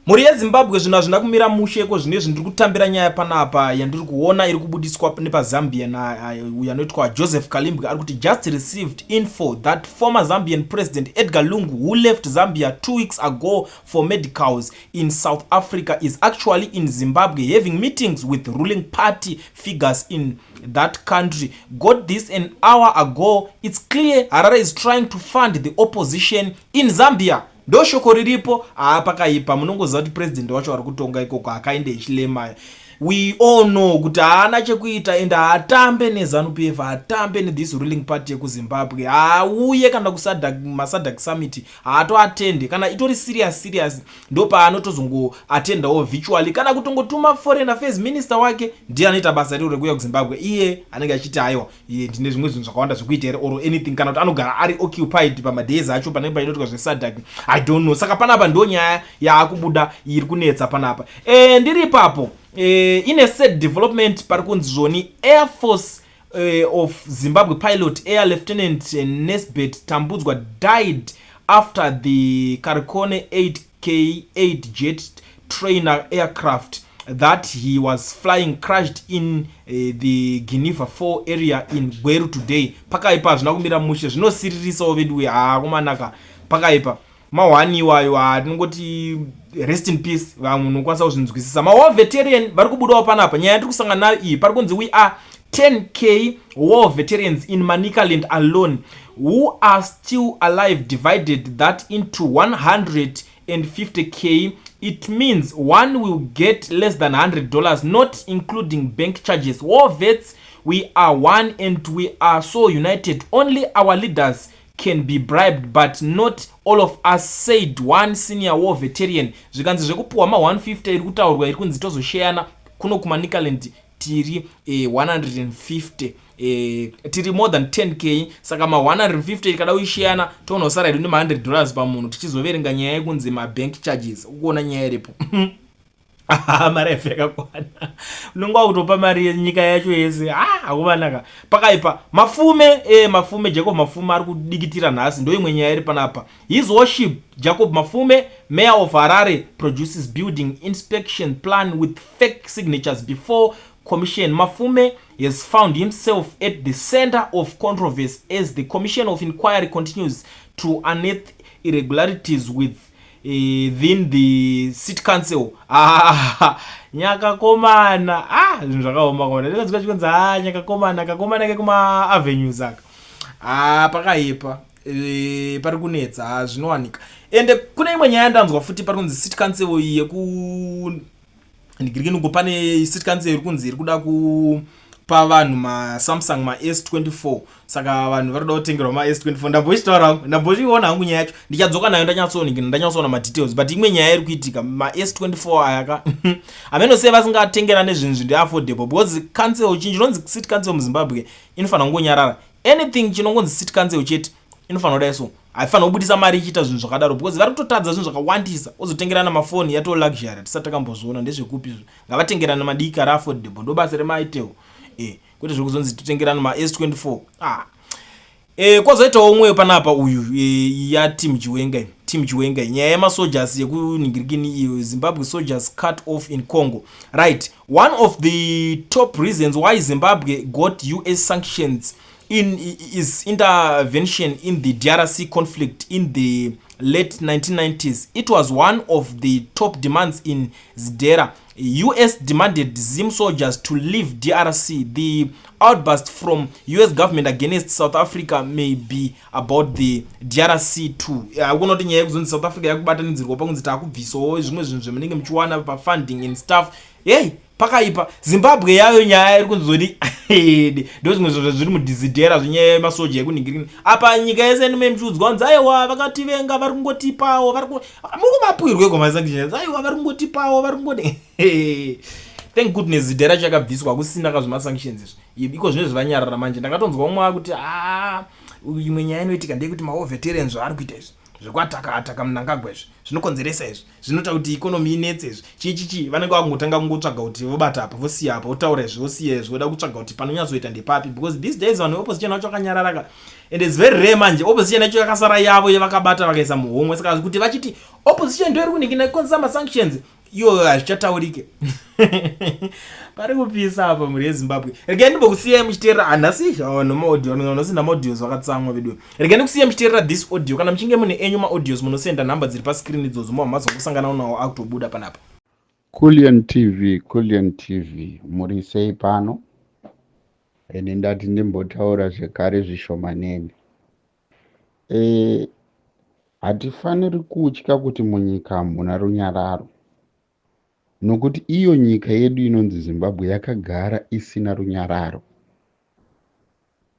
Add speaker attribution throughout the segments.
Speaker 1: Mhuri yeZimbabwe, zvinhu hazvina kumira mushe iko zvinezvi. Ndiri kutambira nyaya panapa yandiri kuona iri kubudiswa nepaZambia nauyo anoitwa Joseph Kalimbwe. Ari kuti, "Just received info that former Zambian President Edgar Lungu, who left Zambia 2 weeks ago for medicals in South Africa, is actually in Zimbabwe having meetings with ruling party figures in that country. Got this an hour ago. It's clear Harare is trying to fund the opposition in Zambia." Ndo shoko riripo. Haa, pakaipa. Munongoziva kuti purezidendi wacho ari kutonga ikoko, akaenda Hichilema, we all know kuti haana chekuita and haatambe neZANU PF, haatambe nethis ruling party yekuZimbabwe. Haauye kana kuSADC, maSADC summit haatoatende. Kana itori serious serious, ndo paanotozongoatendawo virtually, kana kutongotuma foreign affairs minister wake, ndiye anoita basa riro rekuuya kuZimbabwe. Iye anenge achiti, "Aiwa, iye ndine zvimwe zvinhu zvakawanda zvekuita here," or anything, kana kuti anogara ari occupied pamadays acho panenge painoitwa zveSADC, I don't know. Saka panapa ndo nyaya yaakubuda iri kunetsa panapa. Ndiri ipapo, in a sad development, pari kunzi zvoni Air Force of Zimbabwe pilot Air Lieutenant Nesbet Tambudzwa died after the Carcone 8K8 jet trainer aircraft that he was flying crashed in the Geneva 4 area in Gweru today. Pakaipa, hazvina kumira mushe, zvinosiririsawo veduwe. Haakumanaka, pakaipa. Mahwani iwayo, hatinongoti rest in peace. Vamwe unokwanisa kuzvinzwisisa. Mawar veteran vari kubudawo panapa. Nyaya yatiri kusangana nayo iyi, pari kunzi, "We are 10K war veterans in Manicaland alone who are still alive. Divided that into 150K, it means one will get less than $100, not including bank charges. War vets, we are one and we are so united. Only our leaders can be bribed, but not all of us," said one senior war veteran. Zvikanzi zvekupuhwa ma150 iri kutaurwa, iri kunzi tozosheyana kuno kuManicaland tiri 150, tiri more than 10K. Saka ma150 ikada kuisheyana, tonosara hedu nema$100 pamunhu, tichizoverenga nyaya yekunzi mabank charges. Ukuona nyaya iripo, mari haifi yakakwana, unonge wakutopa mari yenyika yacho yese. Hakuvanaka, pakaipa. Mafume, Mafume, Jacob Mafume ari kudikitira nhasi. Ndo imwe nyaya iri panapa. "His Worship Jacob Mafume, mayor of Harare, produces building inspection plan with fake signatures before commission. Mafume has found himself at the center of controversy as the commission of inquiry continues to unearth irregularities within the city council." Ah, nyakakomana, ah, zvinhu zvakaoma kona. Ndikazwa chikonzi, ah, nyakakomana, kakomana kekuma avenues aka. Ah, pakaipa, pari kunetsa, zvinowanika. Ende kune imwe nyaya yandanzwa futi, pari kunzi city council iyi yeku ndigirikinuko, pane city council iri kunzi iri kuda kupa vanhu maSamsung ma S24. Saka vanhu vari kuda kutengerwa ma S24. Ndambochitaura, ndambochiona hangu nyaya yacho, ndichadzoka nayo ndanyatsoona madetails. But imwe nyaya iri kuitika, ma S24 aya ka, hameno sei vasingatengera nezvinhu zviri affordable, because council chinhu chinonzi city council muZimbabwe inofanira kungonyarara. Anything chinongonzi city council chete inofanira kudai, so haifanira kubudisa mari ichiita zvinhu zvakadaro, because vari kutotadza zvinhu zvakawandisa. Ozotengerana mafoni, yato luxury, tisati takambozviona. Ndezvekupi izvo? Ngavatengerana madiki ari affordable, ndo basa remaItel, kwete zvekuzonzi totengerana ma S24. Ah, kwozoitawo umwe panapa uyu, yaTeam Chiwenga. Team Chiwenga, nyaya yemasoldiers yekunhingirikini iyo, Zimbabwe soldiers cut off in Congo, right? "One of the top reasons why Zimbabwe got US sanctions in is intervention in the DRC conflict in the late 1990s. It was one of the top demands in ZIDERA. US demanded Zim soldiers to leave DRC. The outburst from US government against South Africa may be about the DRC too." Akuona kuti nyaya yekuzonzi South Africa yakubatanidzirwa pakunzi taakubvisawo zvimwe zvinhu zvemunenge muchiwana pafunding and stuff. Hey, pakaipa. Zimbabwe yayo nyaya iri kunzoni, ndo zvimwe zvinhu zviri muDesidera, zvenyaya yemasoja ekunhingirini. Apa nyika yese ndime muchiudzwa kunzi, "Aiwa, vakativenga, vari kungotipawo, vari muri kumapwirwe masanctions, aiwa, vari kungotipawo, vari kungoti." Thank goodness ZIDERA chakabviswa, kusina kazvemasanctions izvi. Iko zvino zvivanyarara manje. Ndakatonzwa umwe akuti, a, imwe nyaya inoitika ndeyekuti mawar veterans zvaari kuita izvi. Zvekuataka ataka Mnangagwa izvi zvinokonzeresa, izvi zvinoita kuti economy inetse, izvi chii chichii. Vanenge vakungotanga kungotsvaga kuti vobata apa, vosiya apa, votaura izvi, vosiya izvi, voda kutsvaga kuti panonyatsoita ndepapi, because these days vanhu veopposition vacho vakanyararaka and it's very rare. Manje opposition yacho yakasara yavo yavakabata vakaisa muhomwe, saka kuti vachiti opposition ndo iri kuningina kukonzesa masanctions, iyo hazvichataurike. Pari kupisa apa, mhuri yeZimbabwe. Regai ndimbokusiyai muchiteerera. Hanhasi vanhu maaudio, vanosenda maaudios vakatsamwa vedu. Regai ndikusiyai muchiteerera this audio. Kana muchinge mune enyu maaudios, munosenda nhamba dziri pascreen idzodzo, mava mazongosangana nawo akutobuda panapa.
Speaker 2: Kulian TV, Kulian TV, muri sei pano? Ini ndati ndimbotaura zvekare zvishomanene. Hatifaniri kutya kuti munyika hamuna runyararo, nokuti iyo nyika yedu inonzi Zimbabwe yakagara isina runyararo.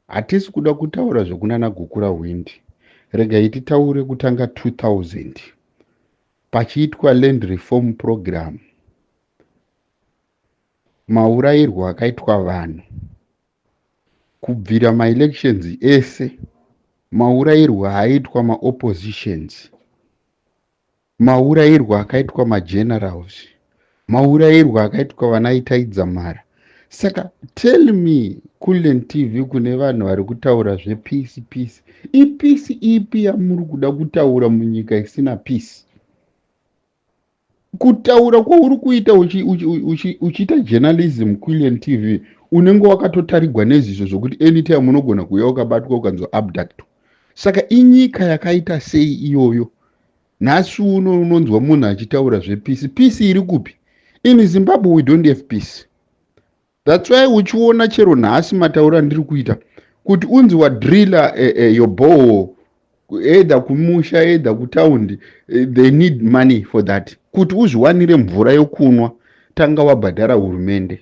Speaker 2: Hatisi kuda kutaura zvekunana Gukura Hwindi. Regai titaure kutanga 2000 pachiitwa land reform program, maurayirwo akaitwa vanhu kubvira maelections ese, maurayirwo aitwa maoppositions, maurayirwo akaitwa magenerals, maurayirwo akaitwa vanaItai Dzamara. Saka tell me, Kulen TV, kune vanhu vari kutaura zvepeace, peace, ipeace ipi yamuri kuda kutaura munyika isina peace? Kutaura kwauri kuita uchiita journalism, Quillian TV, unenge wakatotarigwa neziso zvokuti anytime unogona kuuya ukabatwa, ukanzwa abduct. Saka inyika yakaita sei iyoyo? Nhasi uno unonzwa munhu achitaura zvepeace. Peace iri kupi? In Zimbabwe we don't have peace. That's why uchiona chero nhasi mataura ndiri kuita kuti unzi wadrilla your borehole, either kumusha, either kutaundi, they need money for that. Kuti uzviwanire mvura yokunwa, tanga wabhadhara hurumende.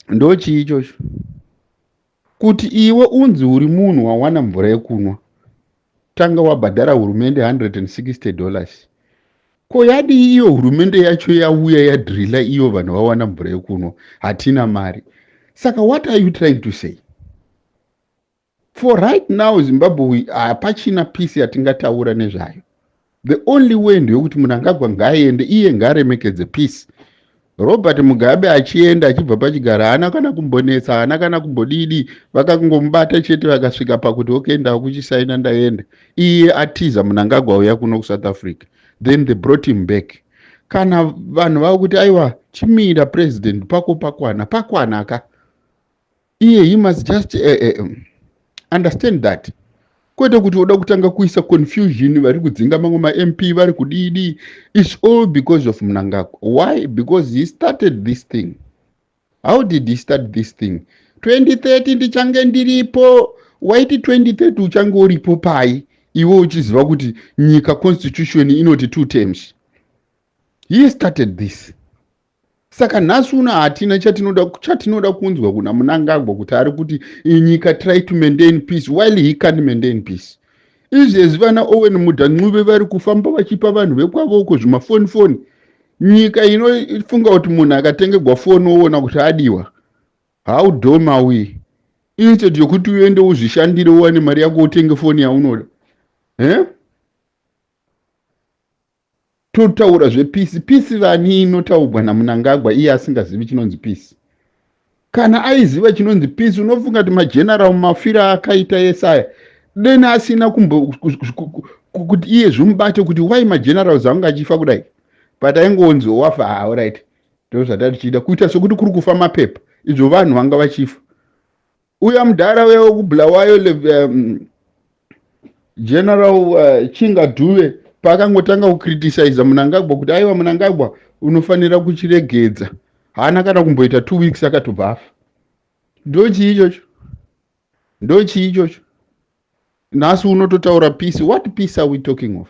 Speaker 2: Ndo chii ichocho? Kuti iwe unzi uri munhu wawana mvura yekunwa, tanga wabhadhara hurumende $160. Ko yadii iyo hurumende yacho yauya yadrilla, iyo vanhu vawana mvura yekunwa, hatina mari? Saka what are you trying to say? For right now, Zimbabwe hapachina peace yatingataura nezvayo. The only way ndeyekuti munhu angagwa ngaaende, iye ngaaremekedze peace. Robert Mugabe achienda, achibva pachigara, haana kana kumbonetsa, haana kana kumbodidi. Vakangomubata chete, vakasvika pakuti okay, ndakuchisaina, ndaenda. Iye atiza, Mnangagwa uya kuno kuSouth Africa, then they brought him back. Kana vanhu vakuti aiwa, chimira president, pako pakwana, pakwana ka, iye he must just understand that, kwete kuti oda kutanga kuisa confusion. Vari kudzinga mamwe maMP, vari kudidi. It's all because of Mnangagwa. Why? Because he started this thing. How did he start this thing? 2030 ndichange ndiripo. Waiti 2030 uchange uripo pai, iwe uchiziva kuti nyika constitution inoti two terms? He started this. Saka nhasi uno hatina chatinoda kunzwa kuna Mnangagwa kuti ari kuti nyika try to maintain peace while he can't maintain peace. Izvezvi vana Owen Mudha Ncube vari kufamba vachipa vanhu vekwavoko zvimafoni foni. Nyika inofunga kuti munhu akatengegwa foni oona kuti adiwa. How dumb are we? Instead yokuti uende uzvishandire, uwane mari yako, utenge foni yaunoda, eh? Totaura zvepeace. Peace vani inotaurwa naMnangagwa iye asingazivi chinonzi peace? Kana aiziva chinonzi peace, unofunga kuti mageneral mafira akaita esaya deni asina kumbo kuti iye zvimubate kuti why magenerals anga achifa kudai? But aingonzi wafa, alright, ndo zvatatichiita, kuita sekuti kuri kufa mapepa, izvo vanhu vanga vachifa. Uya mudhara uya wekuBulawayo, General Tshinga Dube, paakangotanga kucriticiza Mnangagwa kuti aiwa, Mnangagwa unofanira kuchiregedza, haana kana kumboita 2 weeks akatobva afa. Ndo chii ichocho? Ndo chii ichocho? Nhasi unototaura peace. What peace are we talking of?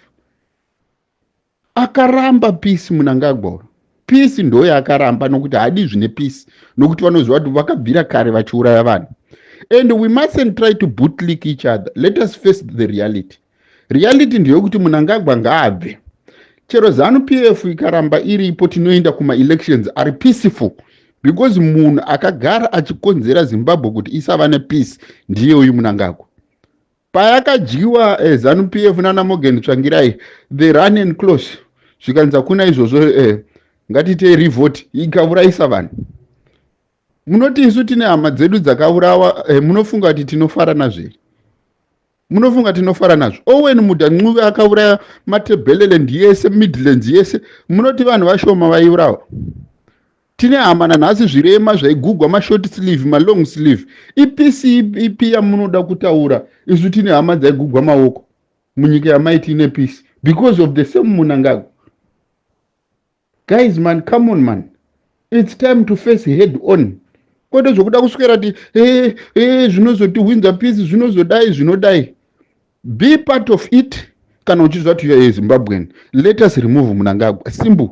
Speaker 2: Akaramba peace Mnangagwa. Peace ndo yaakaramba, nokuti haadi zvine peace, nokuti vanoziva kuti vakabvira kare vachiuraya vanhu. And we mustn't try to bootlick each other. Let us face the reality. Reality ndeyekuti Mnangagwa ngaabve. Chero ZANU PF ikaramba iripo, tinoenda kumaelections ari peaceful, because munhu akagara achikonzera Zimbabwe kuti isava nepeace ndiye uyu Mnangagwa. Payakadyiwa ZANU PF nana Morgan Tsvangirai, they run and close, zvikanzi hakuna izvozvo, ngatiitei revote, ikaurayisa vanhu. Munoti isu tine hama dzedu dzakaurawa, munofunga kuti tinofara nazvo here? Munofunga tinofara nazvo? Owen Mudha Ncube akauraya Matebeleland yese, Midlands yese. Munoti vanhu vashoma vaiurawa? Tine hama nanhasi zvirema zvaigugwa mashort sleeve, malong sleeve. Ipeace ipi yamunoda kutaura? Isu tine hama dzaigugwa maoko munyika yamaiti ine peace because of the same Mnangagwa. Guys man, come on man, it's time to face head on, kwete zvokuda kuswera ti e zvinozotihwinza peace, zvinozodai, zvinodai. Be part of it. Kana uchiziva kuti you are Zimbabwean, let us remove Mnangagwa, simple.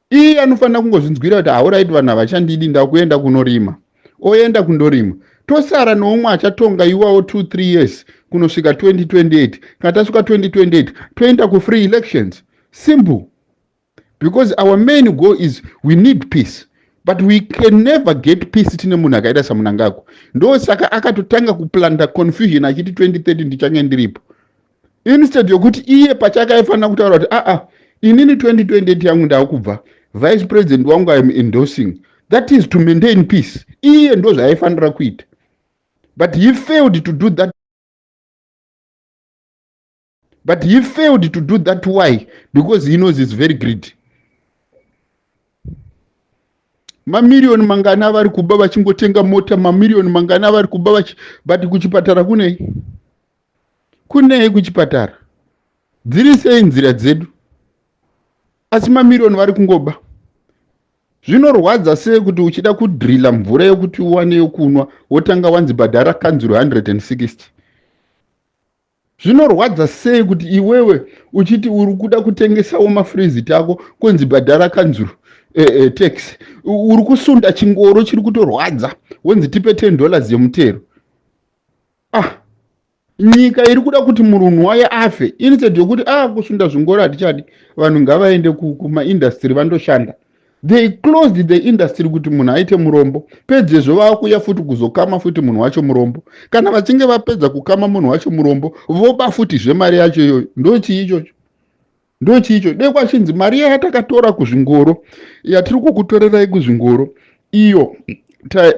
Speaker 2: Iye anofanira kungozvinzwira kuti alright, vanhu havachandidi, ndakuenda kunorima. Oenda kundorima, tosara noumwe achatonga iwawo 2 3 years kunosvika 2028. Kana tasvika 2028, toenda kufree elections, simple, because our main goal is we need peace, but we can never get peace tine munhu akaita saMnangagwa. Ndosaka akatotanga kuplanta confusion achiti 2030 ndichange ndiripo, instead yokuti iye pachake aifanira kutaura kuti aa, inini 2028 yangu ndaakubva, vice president wangu I'm endorsing. That is to maintain peace. Iye ndo zvaaifanira kuita, but he failed to do that. But he failed to do that. Why? Because he knows he's very greedy. Mamiriyoni mangani avari kuba vachingotenga mota? Mamiriyoni mangani avari kuba vachi, but kuchipatara kunei? Kunei kuchipatara? Dziri sei nzira dzedu? Asi mamiriyoni vari kungoba. Zvinorwadza sei kuti uchida kudrilla mvura yekuti uwane yokunwa, wotanga wanzi bhadhara kanzuro 160? Zvinorwadza sei kuti iwewe uchiti uri kuda kutengesawo mafreezit ako, kunzi bhadhara kanzuro tax? Uri kusunda chingoro chiri kutorwadza, wonzi tipe $10 yemutero. Ah, nyika iri kuda kuti munhu waye afe, instead yokuti ah, kusunda zvingoro hatichadi, vanhu ngavaende kumaindustry vandoshanda. They closed the industry kuti munhu aite murombo. Pedzezvo vaakuya futi kuzokama futi munhu wacho murombo. Kana vachinge vapedza kukama munhu wacho murombo, voba futi zvemari yacho iyoyo. Ndochii ichocho? Ndochii icho? Dei kwachinzi mari yatakatora kuzvingoro, yatiri kukutorerai kuzvingoro iyo,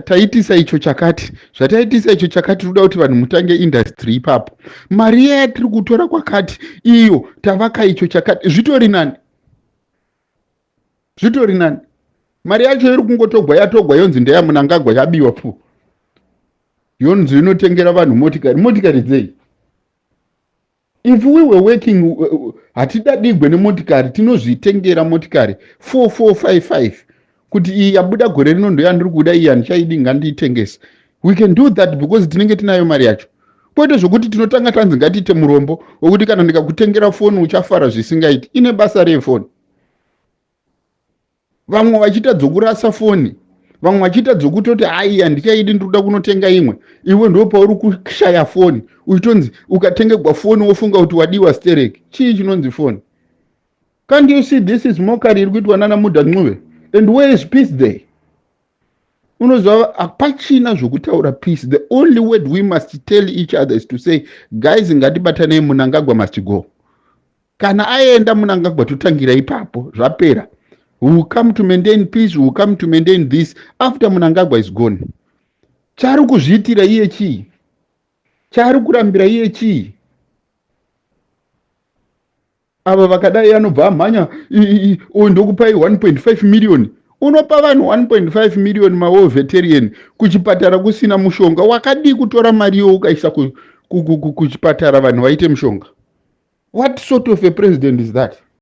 Speaker 2: taitisa icho chakati, zvataitisa icho chakati, toda kuti vanhu mutange industry ipapo. Mari yatiri kutora kwakati iyo, tavaka icho chakati. Zvitori nani, zvitori nani. Mari yacho iri kungotogwa, yatogwa, yonzi ndeyaMnangagwa, yabiwa pu, yonzi inotengera vanhu motikari. Motikari dzei? If we were working, hatidadigwe nemotikari. Tinozvitengera motikari 4455 kuti iyi yabuda gore rino ndoyandiri kuda, iyi handichaidi, ngandiitengese. We can do that because tinenge tinayo mari yacho, kwete zvokuti tinotanga tanzi ngatiite murombo, wekuti kana ndikakutengera foni uchafara zvisingaiti. Ine basa refoni? Vamwe vachiita dzokurasa foni, vamwe vachiita dzokutoti hai, handichaidi, ndiri kuda kunotenga imwe. Iwe ndo pauri kushaya foni, uchitonzi ukatengegwa foni wofunga kuti wadiwa stereki. Chii chinonzi foni? Can't you see this is mockery iri kuitwa nana Mudha Ncube? And where is peace there? Unoziva, hapachina zvokutaura peace. The only word we must tell each other is to say, guys, ngatibatanei, Mnangagwa must go. Kana aenda Mnangagwa, totangira ipapo, zvapera. We will come to maintain peace, we will come to maintain this after Mnangagwa is gone. Chaari kuzviitira iye chii? Chaari kurambira iye chii? Ava vakadai anobva amhanya, ndokupai 1.5 million. Unopa vanhu 1.5 million mawar veteran, kuchipatara kusina mushonga. Wakadii kutora mari iwo ukaisa kuchipatara, vanhu vaite mushonga? What sort of a president is that?